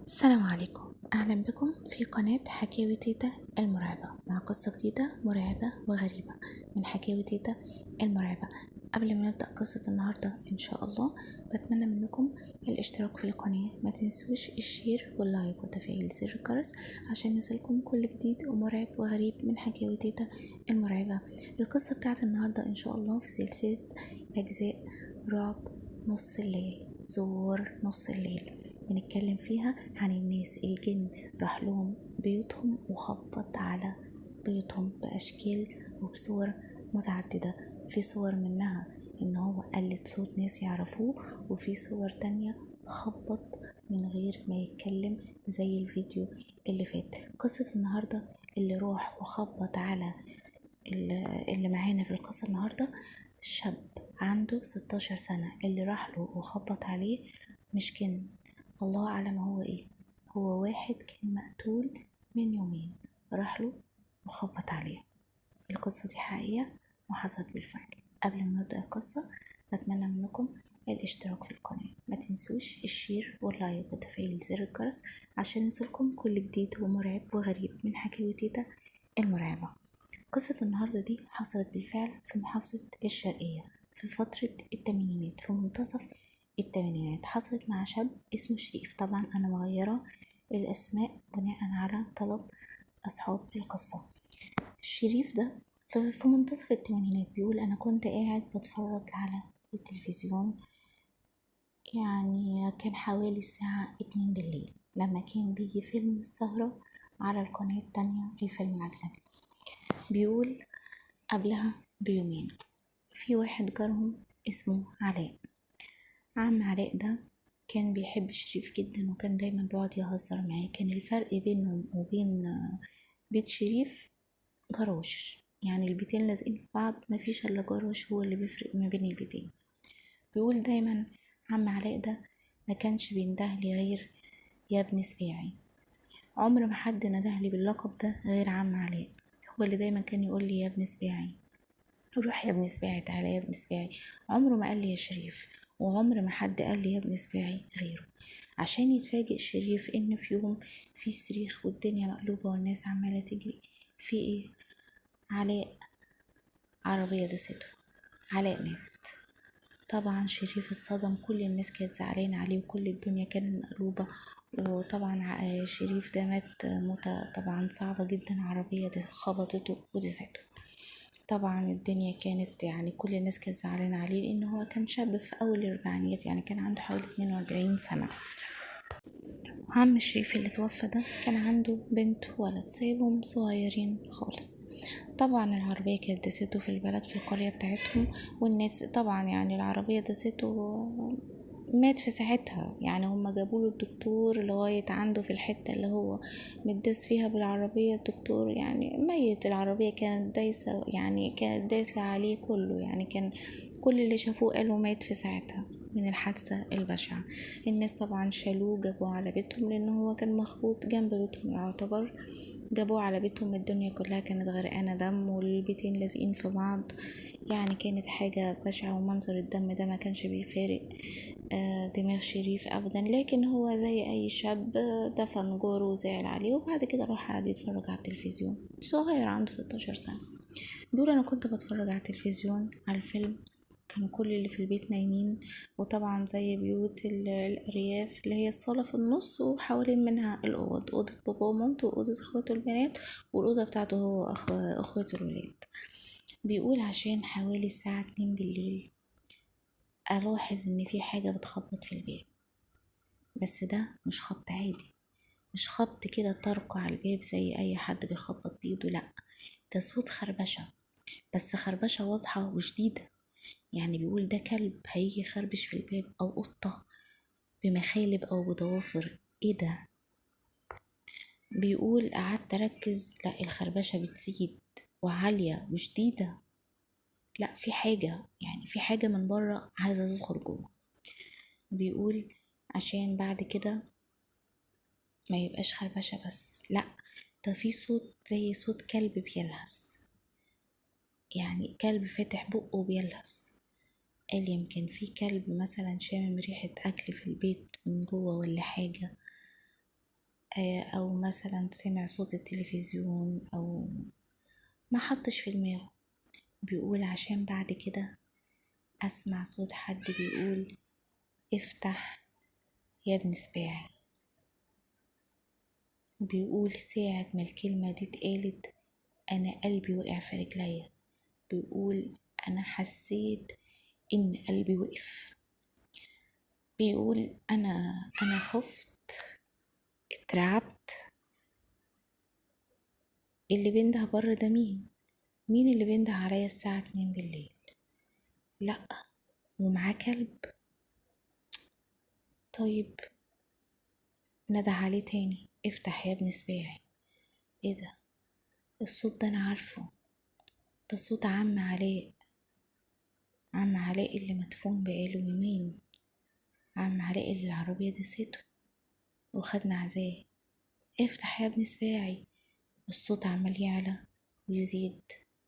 السلام عليكم، أهلا بكم في قناة حكاوي تيتا المرعبة مع قصة جديدة مرعبة وغريبة من حكاوي تيتا المرعبة. قبل ما نبدأ قصة النهاردة إن شاء الله بتمنى منكم الاشتراك في القناة، ما تنسوش ال share وال like وتفعيل زر الجرس عشان يصلكم كل جديد ومرعب وغريب من حكاوي تيتا المرعبة. القصة بتاعت النهاردة إن شاء الله في سلسلة أجزاء رعب نص الليل، زوار نص الليل، بنتكلم فيها عن الناس الجن راح لهم بيوتهم وخبط على بيوتهم بأشكال وبصور متعددة. في صور منها ان هو قلد صوت ناس يعرفوه، وفي صور تانية خبط من غير ما يتكلم زي الفيديو اللي فات. قصة النهاردة اللي راح وخبط على اللي معانا في القصة النهاردة شاب عنده 16 سنة، اللي راح له وخبط عليه مش جن، الله أعلم هو إيه، هو واحد كان مقتول من يومين راح له وخبط عليه. القصة دي حقيقية وحصلت بالفعل. قبل ما نبدأ القصة بتمنى منكم الاشتراك في القناة، ما تنسوش ال share وال like وتفعيل زر الجرس عشان يصلكم كل جديد ومرعب وغريب من حكاوي تيتا المرعبة. قصة النهاردة دي حصلت بالفعل في محافظة الشرقية في فترة الثمانينات، في منتصف الثمانينات. حصلت مع شاب اسمه شريف. طبعا أنا مغيرة الأسماء بناء على طلب أصحاب القصة. الشريف ده في منتصف الثمانينات بيقول أنا كنت قاعد بتفرج على التلفزيون، يعني كان حوالي الساعة 2 بالليل لما كان بيجي فيلم السهرة على القناة التانية، الفيلم الأجنبي. بيقول قبلها بيومين في واحد جارهم اسمه علاء. عم علاء ده كان بيحب شريف جدا وكان دايما بيقعد يهزر معاه. كان الفرق بينهم وبين بيت شريف جراج، يعني البيتين لازقين في بعض، مفيش الا جراج هو اللي بيفرق ما بين البيتين. بيقول دايما عم علاء ده ما كانش بيندهلي غير يا ابن سباعي، عمر ما حد ندهلي باللقب ده غير عم علاء، هو اللي دايما كان يقول لي يا ابن سباعي، روح يا ابن سباعي، تعالى يا ابن سباعي. عمره ما قال لي يا شريف، وعمر ما حد قال لي يا ابن سباعي غيره. عشان يتفاجئ شريف ان في يوم في صريخ والدنيا مقلوبة والناس عمالة تجري، في ايه؟ علاء عربية دسته، علاء مات. طبعا شريف اتصدم، كل الناس كانت زعلانة عليه وكل الدنيا كانت مقلوبة. وطبعا شريف ده مات موتة طبعا صعبة جدا، عربية خبطته ودسته. طبعا الدنيا كانت يعني كل الناس كانت زعلانة عليه لأن هو كان شاب في أول الأربعينيات، يعني كان عنده حوالي 42 سنة. عم شريف اللي توفى ده كان عنده بنت وولد، سايبهم صغيرين خالص. طبعا العربية كانت دسته في البلد في القرية بتاعتهم، والناس طبعا يعني العربية دسته مات في ساعتها. يعني هما جابوله الدكتور لغاية عنده في الحتة اللي هو متداس فيها بالعربية، الدكتور يعني ميت، العربية كانت دايسة، يعني كانت دايسة عليه كله، يعني كان كل اللي شافوه قالوا مات في ساعتها من الحادثة البشعة. الناس طبعا شالوه جابوه على بيتهم لأن هو كان مخبوط جنب بيتهم يعتبر، جابوه على بيتهم. الدنيا كلها كانت غرقانة دم والبيتين لازقين في بعض، يعني كانت حاجة بشعة، ومنظر الدم ده ما كانش بيفارق دماغ شريف أبدا. لكن هو زي أي شاب دفن جاره وزعل عليه، وبعد كده راح قعد يتفرج على التلفزيون. صغير عنده 16 سنة. بيقول أنا كنت بتفرج على التلفزيون على الفيلم، كان كل اللي في البيت نايمين، وطبعا زي بيوت الأرياف اللي هي الصالة في النص وحوالين منها الأوض، أوضة بابا ومامته وأوضة اخواته البنات والأوضة بتاعته هو اخواته الولاد. بيقول عشان حوالي الساعة 2 بالليل ألاحظ إن في حاجة بتخبط في الباب، بس ده مش خبط عادي، مش خبط كده طرق على الباب زي أي حد بيخبط بإيده، لأ ده صوت خربشة، بس خربشة واضحة وشديدة. يعني بيقول ده كلب هيجي يخربش في الباب أو قطة بمخالب أو بضوافر، إيه ده؟ بيقول قعدت أركز، لأ الخربشة بتزيد وعالية وشديدة، لأ في حاجة، يعني في حاجة من بره عايزة تدخل جوه. بيقول عشان بعد كده ما يبقاش خربشة بس، لأ ده في صوت زي صوت كلب بيلهث، يعني كلب فاتح بقه وبيلهث. قال يمكن في كلب مثلا شامم ريحة أكل في البيت من جوه ولا حاجة، أو مثلا سمع صوت التلفزيون، أو ما حطش في دماغه. بيقول عشان بعد كده أسمع صوت حد بيقول افتح يا ابن سباعي. بيقول ساعة ما الكلمة دي اتقالت أنا قلبي وقع في رجليا. بيقول أنا حسيت إن قلبي وقف. بيقول أنا خفت، اترعبت. اللي بينده بره ده مين؟ مين اللي بينده عليا الساعة 2 بالليل؟ لأ، ومعاه كلب. طيب نده عليه تاني، افتح يا ابن سباعي. ايه ده؟ الصوت ده انا عارفه، ده صوت عم علاء، عم علاء اللي مدفون بقاله يومين، عم علاء اللي العربية دسته وخدنا عزاه. افتح يا ابن سباعي. الصوت عمال يعلى ويزيد،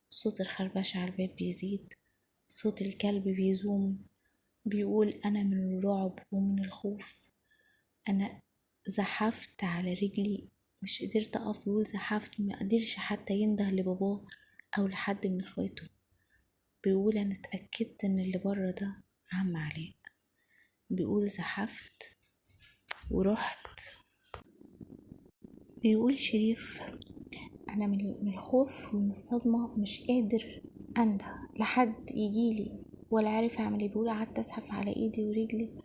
صوت الخربشة على الباب بيزيد، صوت الكلب بيزوم. بيقول أنا من الرعب ومن الخوف أنا زحفت على رجلي، مش قدرت أقف. بيقول زحفت، ما قدرش حتى ينده لباباه أو لحد من إخواته. بيقول أنا اتأكدت إن اللي بره ده عم علاء. بيقول زحفت ورحت. بيقول شريف أنا من الخوف ومن الصدمة مش قادر أنده لحد يجيلي ولا عارف أعمل إيه. بيقول قعدت أزحف على إيدي ورجلي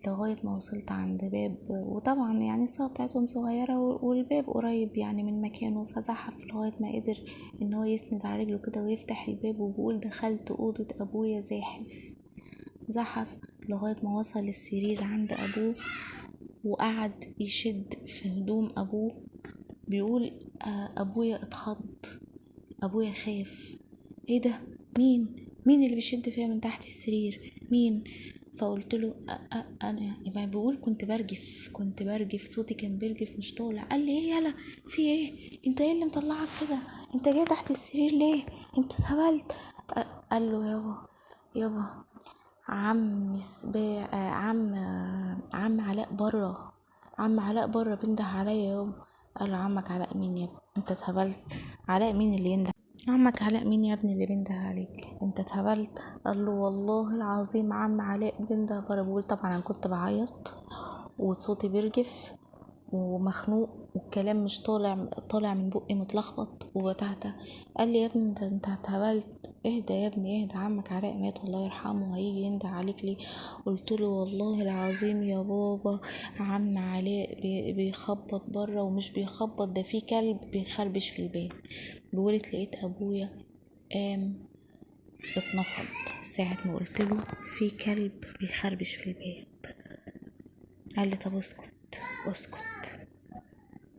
لغاية ما وصلت عند باب، وطبعا الصالة بتاعتهم صغيرة والباب قريب من مكانه، فزحف لغاية ما قدر إن هو يسند على رجله كده ويفتح الباب. وبيقول دخلت أوضة أبويا زاحف، زحف لغاية ما وصل السرير عند أبوه وقعد يشد في هدوم أبوه. بيقول أبويا اتخض، أبويا خاف، إيه ده؟ مين اللي بيشد فيها من تحت السرير؟ مين؟ فقلت له أنا. يبقى بيقول كنت برجف، صوتي كان بيرجف مش طالع. قال لي إيه يلا في إيه؟ أنت إيه اللي مطلعك كده؟ أنت جاي تحت السرير ليه؟ أنت اتهبلت. قال له يابا، يابا عم سباع، عم علاء بره، عم علاء بره بينده عليا يابا. قال له عمك علاء مين يا ابني؟ انت اتهبلت. علاء مين اللي ينده؟ عمك علاء مين يا ابني اللي بينده عليك؟ انت اتهبلت. قال له والله العظيم عم علاء بينده بره. بيقول طبعا انا كنت بعيط وصوتي بيرجف ومخنوق والكلام مش طالع من بقي متلخبط وبتعتع. قال لي يا ابني انت اتهبلت، اهدى يا ابني اهدى، عمك علاء مات الله يرحمه، هيجي ينده عليك ليه؟ قلت له والله العظيم يا بابا عم علاء بيخبط بره، ومش بيخبط ده في كلب بيخربش في الباب. بيقول لقيت ابويا قام اتنفض ساعة ما قلت له في كلب بيخربش في الباب. قال لي طب اسكت اسكت،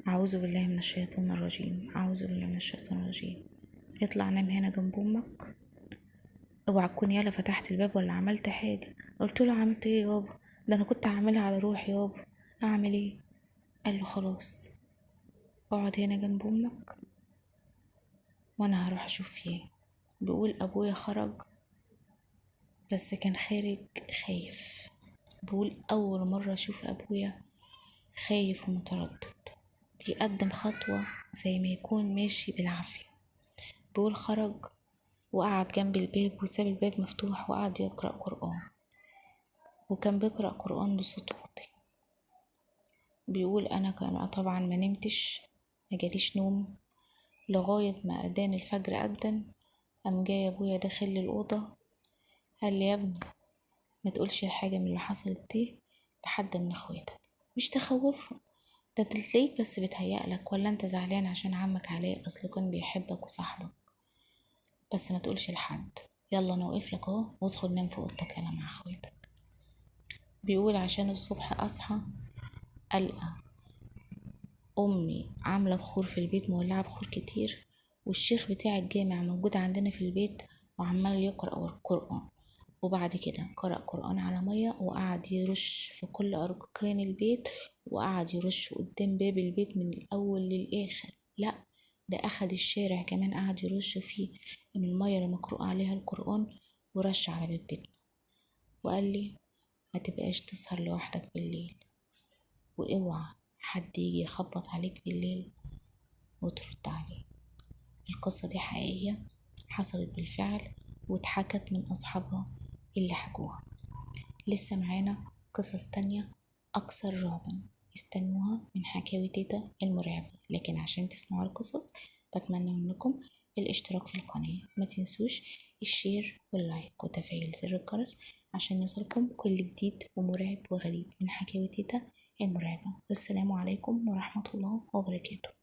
اعوذ بالله من الشيطان الرجيم، اعوذ بالله من الشيطان الرجيم، اطلع نام هنا جنب امك، اوعى تكون يالا فتحت الباب ولا عملت حاجه. قلت له عملت ايه يابا؟ ده انا كنت هعملها على روحي يابا، اعمل ايه؟ قال له خلاص اقعد هنا جنب امك وانا هروح اشوف ايه. بيقول ابويا خرج، بس كان خارج خايف. بيقول اول مره اشوف ابويا خايف ومتردد، بيقدم خطوه زي ما يكون ماشي بالعافيه. بيقول خرج وقعد جنب الباب وساب الباب مفتوح وقعد يقرأ قرآن، وكان بيقرأ قرآن بصوت واطي. بيقول أنا كان طبعا ما نمتش، ما جاليش نوم لغاية ما أذان الفجر أذن. قام جاي أبويا داخل الأوضة قال لي يا ابني ما تقولش حاجة من اللي حصلت دي لحد من اخواتك، مش تخوفهم، ده تلاقيك بس بتهيألك، ولا انت زعلان عشان عمك علاء اصله كان بيحبك وصاحبك، بس ما تقولش لحد، يلا انا واقف لك اهو وادخل نام في اوضتك يلا مع اخواتك. بيقول عشان الصبح اصحى القى امي عامله بخور في البيت، مولعه بخور كتير، والشيخ بتاع الجامع موجود عندنا في البيت وعمال يقرأ القرآن. وبعد كده قرأ قرآن على مية وقعد يرش في كل أركان البيت، وقعد يرش قدام باب البيت من الأول للآخر، لا ده أخد الشارع كمان قعد يرش فيه من المية اللي مقروء عليها القرآن ورش على باب بيتنا. وقال لي ما تبقاش تسهر لوحدك بالليل، واوعى حد يجي يخبط عليك بالليل وترد عليه. القصة دي حقيقية، حصلت بالفعل واتحكت من أصحابها اللي حكوها. لسه معانا قصص تانية أكثر رعبا، استنوها من حكاوي تيتا المرعبة. لكن عشان تسمعوا القصص بتمنى منكم الاشتراك في القناة، ما تنسوش ال share وال like وتفعيل زر الجرس عشان يصلكم كل جديد ومرعب وغريب من حكاوي تيتا المرعبة. والسلام عليكم ورحمة الله وبركاته.